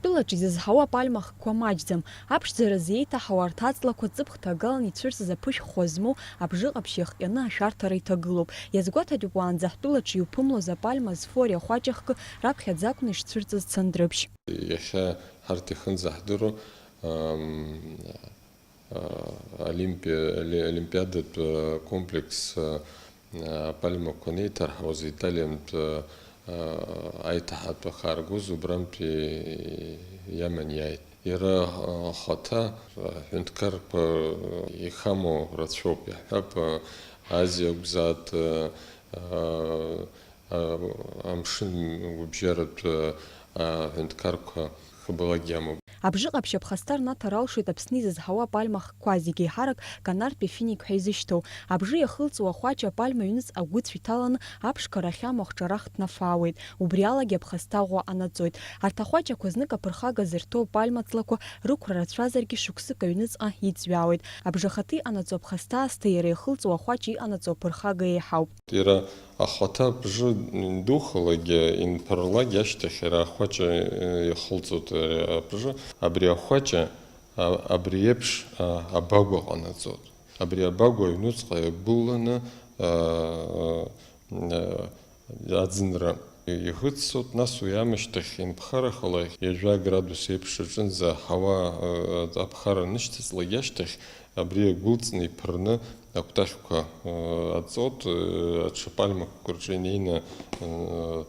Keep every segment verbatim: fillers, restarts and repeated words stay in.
Тәылаҿ изызҳауа апальма хкқәа маҷӡам. Аԥшӡара зеиҭаҳауа арҭ аҵлақәа ҵыԥх ҭагалан ицәырҵыз аԥышә хәа змоу абжыҟаԥшь иахҟьаны ашәарҭара иҭагылоуп. Иазгәаҭатәуп, уаанӡа ҳтәылаҿ иуԥымлоз апальма зфо ари ахәаҷ ахкы раԥхьаӡа акәны ишцәырҵыз Цандрыԥшь. Иахьа ҳарҭ ихынӡаҳдыруа, ам, а, Олимпиа-, Оли-, Олимпиадатә, а, комплекс, а, а, апальмақәа анеиҭарҳауаз италиантә, а, а, аиҭаҳатә ахааргоз убрантә и-, иаман иааит. Иара, а, ахаҭа, а, аҳәынҭқарқәа ихамоу рацәоуп, иаҳҳәап, а, Азиа акәзаат, а, а, а, амшын гәыбжьаратә, а, аҳәынҭқарқәа хыбалак иамоуп. Абжыҟаԥшь аԥхасҭа рнаҭар алшоит Аԥсны изызҳауа апальма хкқәа, зегь еиҳарак канартәи финик ҳәа изышьҭоу. Абжы иахылҵуа ахәаҷ апальма ҩныҵҟа агәыцә иҭаланы аԥшқарахь амахәҿа рахь днафаауеит. Убри алагьы аԥхасҭа ӷәӷәа анаҵоит. Арҭ ахәаҷақәа знык аԥырхага зырҭо апальма ҵлақәа рықәра рацәазаргьы шықәсык аҩныҵҟа иҵҩаауеит. Абжахаҭа иҟанаҵо аԥхасҭа аасҭа иара иахылҵуа ахәаҷ иҟанаҵо аԥырхага еиҳауп. Иара ахаҭа абжы индухалак, инԥырлак ашьҭахь иара ахәаҷы, э, иахылҵоит ари абжы. Абри ахәаҷы, а, абри еиԥш, а, абагәа ҟанаҵоит. Абри абагәа аҩнуҵҟа иагәылланы, а, а, аӡынра иахыҵцоит, нас уи аамышьҭахь инԥхарахала ҩажәа градус еиԥш аҿынӡа аҳауа, а, аԥхара анышьҭыҵлак ашьҭахь абри иагәылҵны иԥырны акәтаӷьқәа, а, аҵоит, а, аҽапальмақәа рҿы инеины, а, а,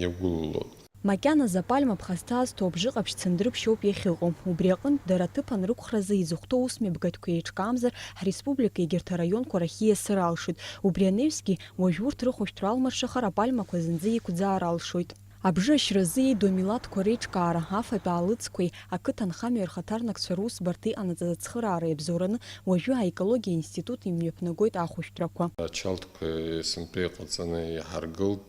иагәылалоит. Макьаназы апальма ԥхасҭа азҭо абжыҟаԥшь Цандрыԥшь ауп иахьыҟоу. Убри аҟынтә дара аҭыԥ анрықәхразы изыхәҭоу усмҩаԥгатәқәа еиҿкаамзар, ҳреспублика егьырҭ араионқәа рахь ииасыр алшоит. Убри анаҩсгьы, уажә урҭ рыхәышәтәра алмыршахар апальмақәа зынӡа иқәӡаар алшоит. Абжы ашьразы ииду амилаҭқәа реиҿкаара, афатә аалыҵқәеи ақыҭанхамҩеи рхаҭарнакцәа русбарҭа иҟанаҵаз ацхыраара иабзоураны уажәы аекологиа институт имҩаԥнагоит ахәышәтәрақәа. Ачалтқәа сынтәа иҟаҵаны иҳаргылт,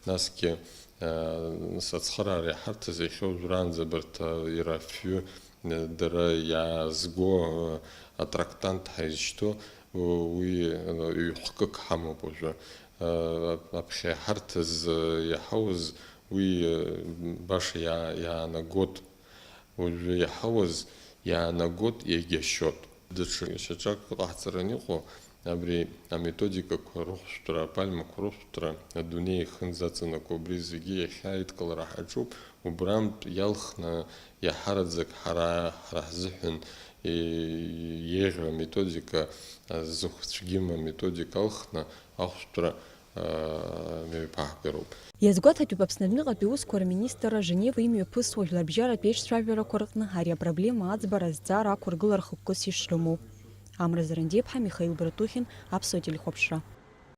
насгьы, нас ацхыраара иҳарҭаз иахьа уажәраанӡа абарҭ, а, иара афҩы, а, дара иаазго, а, атрактант ҳәа изышьҭоу, у-, уи, а, ҩ-хкык ҳамоуп уажәы. А, аԥхьа иҳарҭаз, а, иаҳауаз уи, а, баша иаа-, иаанагот. Уажәы иаҳауаз иаанагот, иагьашьот. Даҽа шьаҿак ыҟаҳҵаран иҟоу, абри аметодикақәа рыхәшәтәра, апальмақәа рыхәшәтәра, адунеи ихынӡаҵанакуа, убри зегьы иахьа аидкылара ҳаҿуп, убрантә иалхны иаҳараӡак ҳара, ҳара ҳзыҳәан, е, еиӷьу аметодика, зыхә цәгьам аметодика алхны ахәшәтәра, а, мҩаԥаҳгароуп. Иазгәаҭатәуп Аԥсны аҩныҟатәи аусқәа рминистрра Женева имҩаԥысуа жәларбжьаратә еиҿцәажәарақәа рҟны ари апроблема аӡбара азҵаара ақәыргылара хықәкыс ишрымоу. Амра Зарандиаԥҳа, Михаил Братухин, Аԥсуа телехәаԥшра.